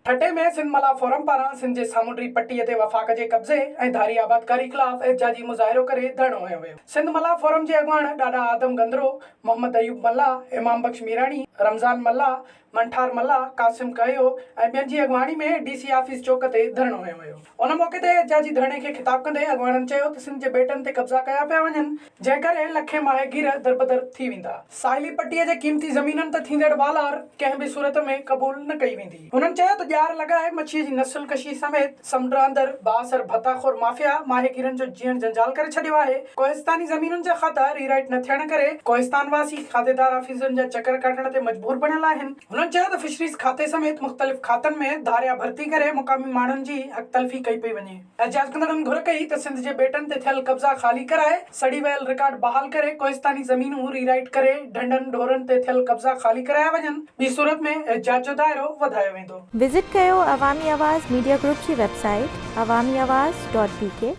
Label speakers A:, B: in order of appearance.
A: ٺٽي ۾ سنڌ ملاح forum پاران سنڌ جي سامونڊي پٽي تي وفاق جي قبضي ۽ ڌاري آبادڪاري خلاف احتجاجي مظاهرو ڪري ڌرڻو هنيو ويو. سنڌ ملاح فورم جي اڳواڻ ڏاڏا آدم گندرو، محمد ايوب ملاح، امام بخش ميراڻي، رمضان ملاح، منٺار ملاح، قاسم ڪهيو ۽ ٻين جي اڳواڻي ۾ ڊي سي آفيس چوڪ تي ڌرڻو هنيو ويو. ان موقعي تي احتجاجي ڌرڻي کي خطاب ڪندي اڳواڻن چيو ته سنڌ جي ٻيٽن تي قبضا ڪيا پيا وڃن، جنهن ڪري لکين ماهيگير دربدر ٿي ويندا. ساحلي پٽي جي قيمتي زمينن تي ٿيندڙ والار ڪنهن به صورت ۾ قبول نه ڪئي ويندي. هنن چيو ته ڄار لڳائي مڇي جي نسل ڪشي سميت سمنڊ اندر بااثر ڀتا خور مافيا ماهيگيرن جو جيئڻ جنجال ڪري ڇڏيو آهي. ڪوهستاني زمينن جا کاتا ري رائيٽ نه ٿيڻ ڪري ڪوهستان واسي کاتيدار آفيسرن جا چڪر ڪاٽڻ تي مجبور بڻيل آهن. هنن چيو ته فشريز کاتي سميت مختلف کاتن ۾ ڌاريا ڀرتي ڪري مقامي ماڻهن جي حق تلفي ڪئي پئي وڃي. احتجاج ڪندڙن گهر ڪئي ته سنڌ جي ٻيٽن تي ٿيل قبضا خالي ڪرائي، سڙي ويل رڪارڊ بحال ڪري، ڪوهستاني زمينون ري رائيٽ ڪري، ڍنڍن ڍورن تي ٿيل قبضا خالي ڪرايا وڃن، ٻي صورت ۾ احتجاج جو دائرو وڌايو ويندو.
B: وزٽ ڪيو عوامي آواز ميڊيا گروپ جي website Awami Awaz dot B K.